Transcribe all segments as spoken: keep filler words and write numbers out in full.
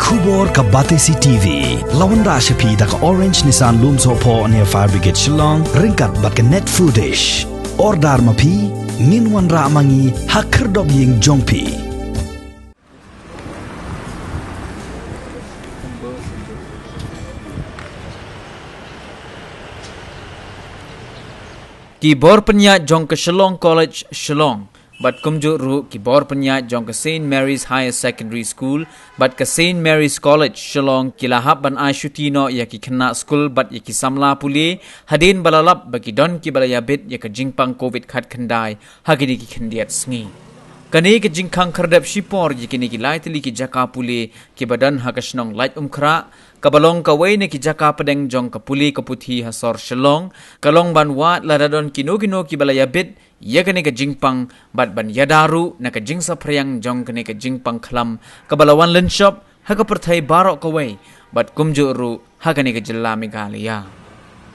Khubor ka Batesi T V. La wanrah sha phi da ka Orange Nissan Lumsohphoh near Fire Brigade Shillong, ryngkat bad ka Net Foodish. Order ma phi, ngin wanrah ma ngi ha khyrdop ïing jong phi. Ki bor pynïaid jong ka Shillong College, Shillong, bad kumjuh ruh ki bor pynïaid jong ka Saint Mary's Higher Secondary School bad ka Saint Mary's College, Shillong, ki la hap ban ai shuti noh ïa ki khynnah skul bad ïa ki samla pule, hadien ba la lap ba ki don kiba la ïabit ïa ka jingpang covid khatkhyndai ha kine ki khyndiat sngi. Kane ka jingkhang khyrdep shipor ïa kine ki lai tylli ki jaka pule kiba don ha ka shnong Laitumkhrah, kaba long kawei na ki jaka pdeng jong ka pule ka puthi ha sor Shillong, ka long ban wad lada don kino kino kiba la ïabit ïa kane ka jingpang bad ban ïada ruh na ka jingsaphriang jong kane ka jingpang khlam kaba la wan lynshop ha ka pyrthei baroh kawei bad kumjuh ruh ha kane ka jylla Meghalaya.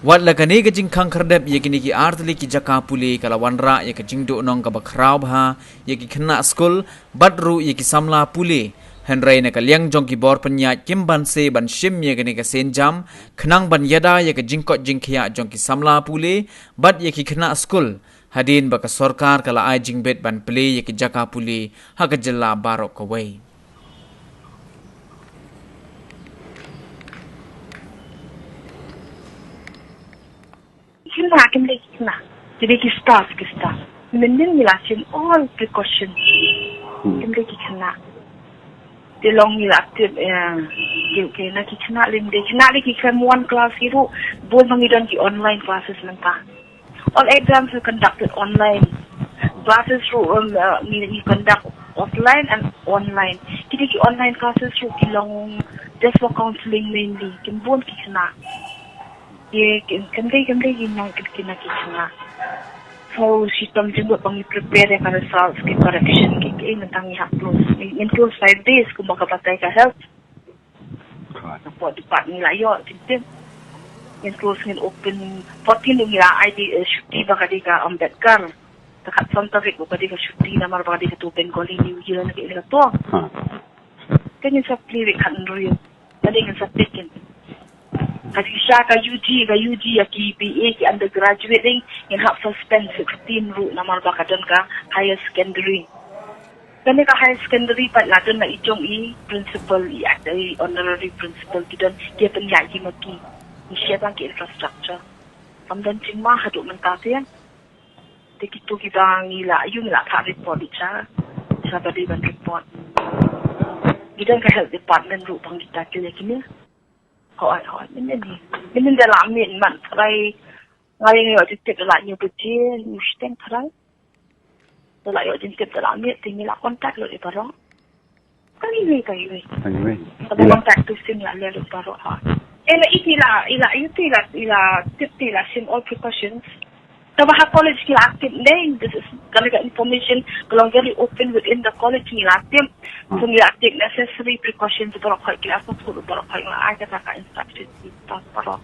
Wat la kane ka jingkhang khyrdep ïa kine ki ar tylli ki jaka pule ka la wanrah ïa ka jingduhnong kaba khraw bha ïa ki khynnah skul bad ruh ïa ki samla pule, hynrei na ka liang jong ki bor pynïaid kim banse ban shim ïa kane ka sienjam khnang ban ïada ïa ka jingkoit jingkhiah jong ki samla pule bad ïa ki khynnah skul, hadien ba ka sorkar ka la ai jingbit ban plie ïa ki jaka pule ha ka jylla baroh kawei. Khynnah, kim dei ki khynnah. Ki dei ki staff, ki staff. Mynnin ngi la shim all precaution. Hmm. Kim dei ki khynnah. Te long ngi la tip, eh, ki, ki na ki khynnah lei, dei khynnah lei ki khlem wan klas ki ruh. Bun ma ngi don ki online classes mynta. All exams are conducted online. Classes ruh, um, uh, ngi, ngi conduct offline and online. Ki dei ki online classes ruh ki long just for counseling mainly. Kim bun ki khynnah. Ye, kim, kim dei, kim dei ki nong, kim, kim na ki khynnah. So, shitom jingmut ba ngi prepare ïa ka results, ki correction, ki, ki, mynta ngi hap close. Ngi, ngin close five days, kumba ka batai ka health. Ka port department ngi la ïoh, jingtip. Ngin close, ngin open, fourteen ngi la ai di, eh, shuti ba ka dei ka Ambedkar. Ka khatsan tarik ba ka dei ka shuti namar ba ka dei ka tu Bengali New Year na ka ina ka tu. Ha. Kan ngin sa plie wik khat hynriew. Ka dei ngin sa plie kin. Ka dei sha ka U G, ka U G ïa ki B A, ki undergraduate dei ngin hap suspend sixteen ruh namar ba ka don ka higher secondary. Kane ka higher secondary pat la don la i jong i principal, i at i honorary principal ki don ki pynïaid ki ma ki. Ngi share tang ki infrastructure. Kam don jingma haduh mynta te. Te kito kiba ngi la ïoh ngi la phah report i cha. Cha ba dei ban report. Ngi don ka health department ruh ba ngi tackle ïa kine. Hooid, hooid, mynnin hi. Mynnin da la miet man, trai. Nga ïa ngi ïoh tip da la ñiew baje, ñiew shiteng trai. Da la ïoh jingtip da la miet, te ngi la contact lut ïa baroh. Tang iwei, tang iwei. Tang iwei. Tang iwei. Contact tracing la leh lut baroh ha. Eh, la iti la, ila, iti la, ila tip te la shim all precautions. Kaba ha college ki la tip ne, this is, kane ka information ka long very open within the college, ngi la tip. Hmm. So ngi la take necessary precautions baroh, ki la support baroh, ki la ai kata ka instruction ki staff baroh.